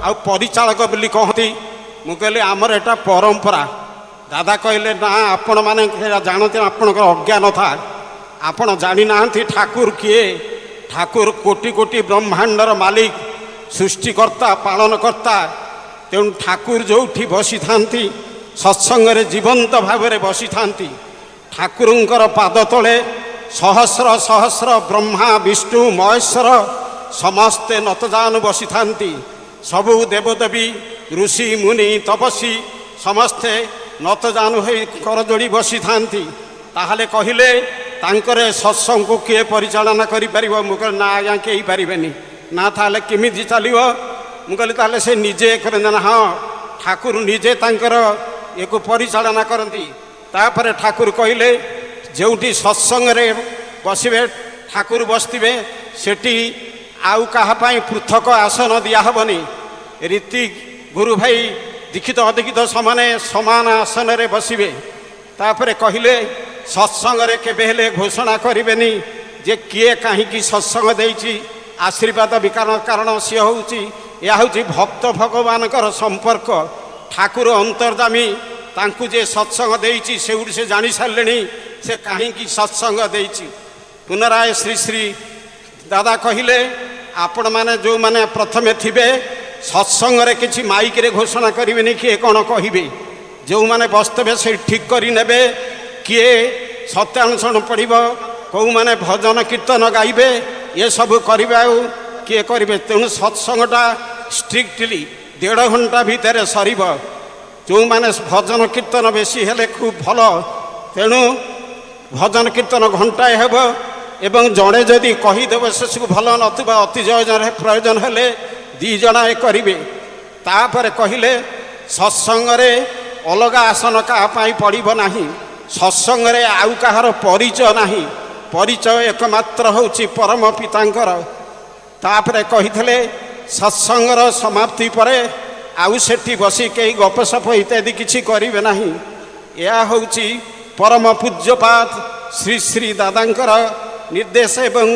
ଆଉ ପରିଚାଳକ ବୋଲି କହନ୍ତି। ମୁଁ କହିଲି, ଆମର ଏଇଟା ପରମ୍ପରା। ଦାଦା କହିଲେ, ନା, ଆପଣମାନେ ସେଇଟା ଜାଣନ୍ତି, ଆପଣଙ୍କର ଅଜ୍ଞାନତା, ଆପଣ ଜାଣିନାହାନ୍ତି ଠାକୁର କିଏ। ଠାକୁର କୋଟି କୋଟି ବ୍ରହ୍ମାଣ୍ଡର ମାଲିକ, ସୃଷ୍ଟିକର୍ତ୍ତା, ପାଳନକର୍ତ୍ତା। ତେଣୁ ଠାକୁର ଯେଉଁଠି ବସିଥାନ୍ତି, ସତ୍ସଙ୍ଗରେ ଜୀବନ୍ତ ଭାବରେ ବସିଥାନ୍ତି। ଠାକୁରଙ୍କର ପାଦ ତଳେ ସହସ୍ର ସହସ୍ର ବ୍ରହ୍ମା, ବିଷ୍ଣୁ, ମହେଶ୍ୱର ସମସ୍ତେ ନତଜାନୁ ବସିଥାନ୍ତି। ସବୁ ଦେବଦେବୀ, ଋଷି, ମୁନି, ତପସ୍ୱୀ ସମସ୍ତେ ନତଜାନୁ ହୋଇ କରଯୋଡ଼ି ବସିଥାନ୍ତି। ତାହେଲେ କହିଲେ, ତାଙ୍କର ଏ ସତ୍ସଙ୍ଗକୁ କିଏ ପରିଚାଳନା କରିପାରିବ? ମୁଁ କହିଲି, ନା ଆଜ୍ଞା, କେହି ପାରିବେନି। ନା, ତାହେଲେ କେମିତି ଚାଲିବ? ମୁଁ କହିଲି, ତାହେଲେ ସେ ନିଜେ କରନ୍ତି? ନା, ହଁ, ଠାକୁର ନିଜେ ତାଙ୍କର ୟାକୁ ପରିଚାଳନା କରନ୍ତି। ତାପରେ ଠାକୁର କହିଲେ, ଯେଉଁଠି ସତ୍ସଙ୍ଗରେ ବସିବେ, ଠାକୁର ବସିଥିବେ, ସେଠି ଆଉ କାହା ପାଇଁ ପୃଥକ ଆସନ ଦିଆହେବନି। ରୀତି ଗୁରୁ ଭାଇ, ଦୀକ୍ଷିତ ଅଦୀକ୍ଷିତ ସମାନେ ସମାନ ଆସନରେ ବସିବେ। ତାପରେ କହିଲେ, ସତ୍ସଙ୍ଗରେ କେବେ ହେଲେ ଘୋଷଣା କରିବେନି ଯେ କିଏ କାହିଁକି ସତ୍ସଙ୍ଗ ଦେଇଛି, ଆଶୀର୍ବାଦ ବି। କାରଣ ସିଏ ହେଉଛି, ଏହା ହେଉଛି ଭକ୍ତ ଭଗବାନଙ୍କର ସମ୍ପର୍କ। ଠାକୁର ଅନ୍ତର୍ଯାମୀ। ତାଙ୍କୁ ଯେ ସତ୍ସଙ୍ଗ ଦେଇଛି, ସେଇଠୁ ସେ ଜାଣି ସାରିଲେଣି ସେ କାହିଁକି ସତ୍ସଙ୍ଗ ଦେଇଛି। ପୁନରାୟ ଶ୍ରୀ ଶ୍ରୀ ଦାଦା କହିଲେ, ଆପଣମାନେ ଯେଉଁମାନେ ପ୍ରଥମେ ଥିବେ, ସତ୍ସଙ୍ଗରେ କିଛି ମାଇକରେ ଘୋଷଣା କରିବେନି କିଏ କ'ଣ କହିବେ। ଯେଉଁମାନେ ବସିଥିବେ, ସେଇଠି ଠିକ୍ କରି ନେବେ କିଏ ସତ୍ୟାନୁସରଣ ପଡ଼ିବ, କେଉଁମାନେ ଭଜନ କୀର୍ତ୍ତନ ଗାଇବେ, ଏସବୁ କରିବେ ଆଉ କିଏ କରିବେ। ତେଣୁ ସତ୍ସଙ୍ଗଟା ଷ୍ଟ୍ରିକ୍ଟଲି ଦେଢ଼ ଘଣ୍ଟା ଭିତରେ ସରିବ। ଯେଉଁମାନେ ଭଜନ କୀର୍ତ୍ତନ ବେଶୀ ହେଲେ ଖୁବ୍ ଭଲ। ତେଣୁ ଭଜନ କୀର୍ତ୍ତନ ଘଣ୍ଟାଏ ହେବ ଏବଂ ଜଣେ ଯଦି କହିଦେବ, ସେସବୁ ଭଲ ନଥିବ, ଅତି ପ୍ରୟୋଜନ ହେଲେ ଦୁଇ ଜଣ ଏ କରିବେ। ତାପରେ କହିଲେ, ସତ୍ସଙ୍ଗରେ ଅଲଗା ଆସନ କାହା ପାଇଁ ପଡ଼ିବ ନାହିଁ। ସତ୍ସଙ୍ଗରେ ଆଉ କାହାର ପରିଚୟ ନାହିଁ। ପରିଚୟ ଏକମାତ୍ର ହେଉଛି ପରମ ପିତାଙ୍କର। ତାପରେ କହିଥିଲେ, ସତ୍ସଙ୍ଗର ସମାପ୍ତି ପରେ ଆଉ ସେଠି ବସି କେହି ଗପସପ ଇତ୍ୟାଦି କିଛି କରିବେ ନାହିଁ। ଏହା ହେଉଛି ପରମ ପୂଜ୍ୟପାଦ ଶ୍ରୀ ଶ୍ରୀ ଦାଦାଙ୍କର ନିର୍ଦ୍ଦେଶ। ଏବଂ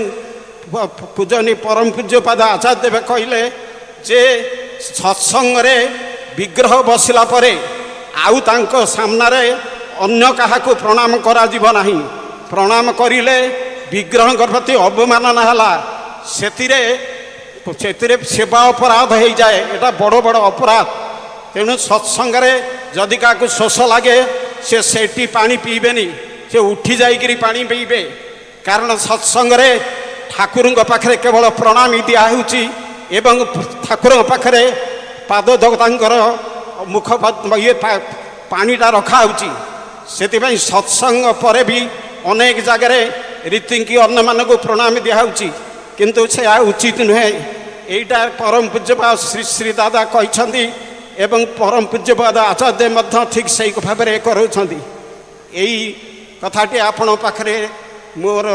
ପୂଜନୀ ପରମ ପୂଜ୍ୟପାଦ ଆଚାର୍ଯ୍ୟ ଦେବ କହିଲେ ଯେ ସତ୍ସଙ୍ଗରେ ବିଗ୍ରହ ବସିଲା ପରେ ଆଉ ତାଙ୍କ ସାମ୍ନାରେ ଅନ୍ୟ କାହାକୁ ପ୍ରଣାମ କରାଯିବ ନାହିଁ। ପ୍ରଣାମ କରିଲେ ବିଗ୍ରହଙ୍କ ପ୍ରତି ଅବମାନନା ହେଲା। ସେଥିରେ ସେବା ଅପରାଧ ହେଇଯାଏ। ଏଇଟା ବଡ଼ ବଡ଼ ଅପରାଧ। ତେଣୁ ସତ୍ସଙ୍ଗରେ ଯଦି କାହାକୁ ଶୋଷ ଲାଗେ, ସେ ସେଠି ପାଣି ପିଇବେନି, ସେ ଉଠି ଯାଇକିରି ପାଣି ପିଇବେ। କାରଣ ସତ୍ସଙ୍ଗରେ ଠାକୁରଙ୍କ ପାଖରେ କେବଳ ପ୍ରଣାମୀ ଦିଆହେଉଛି ଏବଂ ଠାକୁରଙ୍କ ପାଖରେ ପାଦ ତାଙ୍କର ମୁଖ ଇଏ ପାଣିଟା ରଖାହେଉଛି। ସେଥିପାଇଁ ସତ୍ସଙ୍ଗ ପରେ ବି ଅନେକ ଜାଗାରେ ରୀତିଙ୍କି ଅନ୍ୟମାନଙ୍କୁ ପ୍ରଣାମ ଦିଆହେଉଛି, କିନ୍ତୁ ସେୟା ଉଚିତ ନୁହେଁ। ଏଇଟା ପରମ ପୂଜ୍ୟପାଦ ଶ୍ରୀ ଶ୍ରୀ ଦାଦା କହିଛନ୍ତି ଏବଂ ପରମ ପୂଜ୍ୟପାଦ ଆଚାର୍ଯ୍ୟ ମଧ୍ୟ ଠିକ୍ ସେଇ ଭାବରେ କରାଉଛନ୍ତି। ଏଇ କଥାଟି ଆପଣଙ୍କ ପାଖରେ ମୋର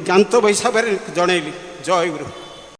ଜ୍ଞାତବ୍ୟ ହିସାବରେ ଜଣେଇଲି। ଜୟ ଗୁରୁ।